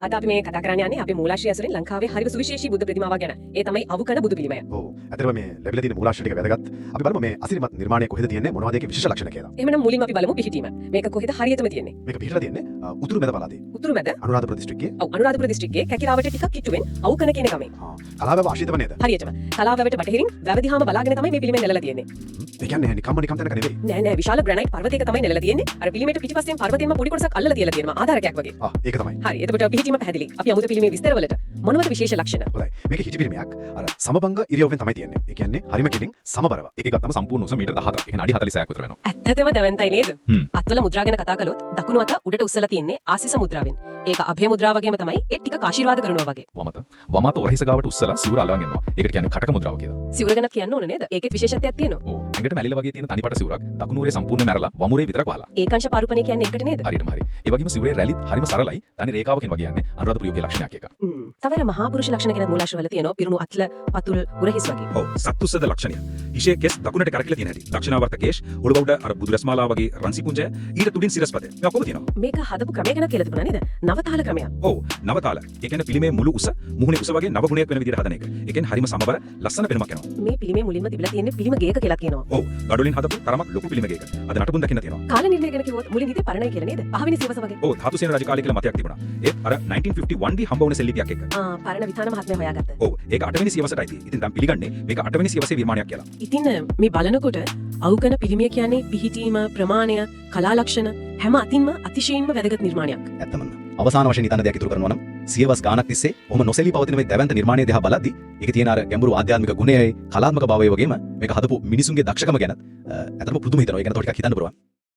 අද අපි මේ කතා කරන්න යන්නේ අපේ මූලාශ්‍රය ඇසුරෙන් ලංකාවේ හරිම සුවිශේෂී බුද්ධ ප්‍රතිමාවක් ගැන. ඒ තමයි අවුකන බුදු පිළිමය. ඔව්. ඇත්තටම මේ ලැබිලා තියෙන මූලාශ්‍ර ටික වැදගත්. අපි බලමු මේ අසිරිමත් නිර්මාණය කොහෙද තියෙන්නේ, මොනවද ඒකේ විශේෂ ලක්ෂණ කියලා. එහෙමනම් මුලින්ම අපි බලමු පිහිටීම. මේක කොහෙද හරියටම තියෙන්නේ? මේක පිහිටලා තියෙන්නේ උතුරු මැද පළාතේ. උතුරු මැද අනුරාධපුර දිස්ත්‍රික්කයේ. ඔව්, අනුරාධපුර දිස්ත්‍රික්කයේ කැකිරාවට ටිකක් කිට්ටුවෙන් අවුකන කියන ගමේ. කලාවැව ආශ්‍රිතව නේද? හරියටම. කලාවැවට බටහිරින් වැව දිහාම බලාගෙන තමයි මේ පිළිමය නෙලලා තියෙන්නේ. ඒ කියන්නේ නිකම්ම නිකම් තැනක නෙවෙයි. නෑ නෑ, විශාල ග්‍රැනයිට් පර්වතයක තමයි නෙලලා තියෙන්නේ. අර පිළිමයට පිටිපස්සෙන් පර්වතයෙන්ම පොඩි කොටසක් අල්ලලා තියලා තියෙනවා ආධාරකයක් වගේ. ආ, ඒක තමයි. හරි. එතකොට පිහිටීම පැහැදිලි. අපි යමුද පිළිමේ විස්තරවලට. මොනවද විශේෂ ලක්ෂණ? හොඳයි. මේක හිටි පිළිමයක්. අර සමබංග ඉරියව්වෙන් තමයි තියෙන්නේ. ඒ කියන්නේ හරිම කෙලින් සමබරව. ඒක ගත්තම සම්පූර්ණ උස මීටර 14ක්. ඒ කියන්නේ අඩි 46ක් විතර වෙනවා. ඇත්තටම දැවැන්තයි නේද? හ්ම්. අත්වල මුද්‍රා ගැන කතා කළොත් දකුණු අත උඩට උස්සලා තියෙන්නේ ආසිස මුද්‍රාවෙන්. ඒක අභය මුද්‍රාව වගේම තමයි, ඒ ටිකක් ආශිර්වාද කරනවා වගේ. වමත. වම අත ඔරහිස ගාවට උස්සලා සිවුර අලවන් එනවා. ඒකට කියන්නේ කටක මුද්‍රාව කියලා. සිවුර ගැනත් කියන්න ඕන නේද? ඒකෙත් විශේෂත්වයක් තියෙනවා. ඔව්. ඇඟට මැලිලා වගේ තියෙන තනිපට සිවුරක් දකුණු උරේ සම්පූර්ණ මැරලා වම් උරේ විතරක් වහලා. ඒකාංශ පාරුපණය කියන්නේ ඒකට නේද? හරියටම හරි. ඒ වගේම සිවුරේ රැලිත් හරිම සරලයි. තනි රේඛාවකින් වගේ යන්නේ. අනුරාධපුර යුගයේ ලක්ෂණයක් ඒක. තව අර මහා පුරුෂ ලක්ෂණ ගැන මූලාශ්‍රවල තියෙනවා. පිරුණු අත්ල, පතුල්, උරහිස් වගේ. ඔව්, සත්තුස්සද ලක්ෂණය. හිසේ කෙස් දකුණට කරකිලා තියෙන හැටි. දක්ෂිණාවර්ත කේශ, ඔළුව උඩ අර බුදු රස්මාලා වගේ රන්සි පුංජය, ඊට තුඩින් සිරස්පතය. මේ ඔක්කොම තියෙනවා. මේක හදපු ක්‍රමය ගැන කියලා තිබුණා නේද? නවතාල ක්‍රමයක්. ඔව්, නවතාල. ඒ කියන්නේ පිළිමේ මුළු උස මුහුණේ උස වගේ නව ගුණයක් වෙන විදිහට හදන එක. ඒ කියන්නේ හරිම සමබර ලස්සන පෙනුමක් එනවා. මේ පිළිමේ මුලින්ම තිබිලා තියෙන්නේ පිළිම ගේක කියලා කියනවා. ඔව්, ගඩොලින් හදපු තරමක් ලොකු පිළිම ගේක. අද නටබුන් දකින්න තියෙනවා. කාල නිර්ණය ගැන කිව්වොත් මුලින් හිතේ පරණයි කියලා නේද? පහවෙනි සියවස වගේ. ඔව්, ධාතුසේන රජ කාලේ කියලා මතයක් තිබුණා. ඒත් අර 1951 දී හම්බ වුණ සෙල්ලිපියක් එක්ක. ආ, පරණ විතාන මහත්මයා හොයාගත්ත. ඔව්, ඒක 8වෙනි සියවසට අයිති. ඉතින් දැන් පිළිගන්නේ මේක 8වෙනි සියවසේ නිර්මාණයක් කියලා. ඉතින් මේ බලනකොට අවුකන පිළිමය කියන්නේ පිහිටීම, ප්‍රමාණය, කලා ලක්ෂණ හැම අතින්ම අතිශයින්ම වැදගත් නිර්මාණයක්. ඇත්තම අවසාන වශයෙන් හිතන්න දෙයක් ඉතුරු කරනවා නම් සියවස් ගානක් තිස්සේ ඔහොම නොසැලී පවතින මේ දැවැන්ත නිර්මාණය දිහා බලද්දී ඒකේ තියෙන අර ගැඹුරු ආධ්‍යාත්මික ගුණයයි කලාත්මක භාවය වගේම මේක හදපු මිනිසුන්ගේ දක්ෂකම ගැනත් ඇත්තටම පුදුම හිතෙනවා. ඒ ගැන තව ටිකක් හිතන්න පුළුවන්.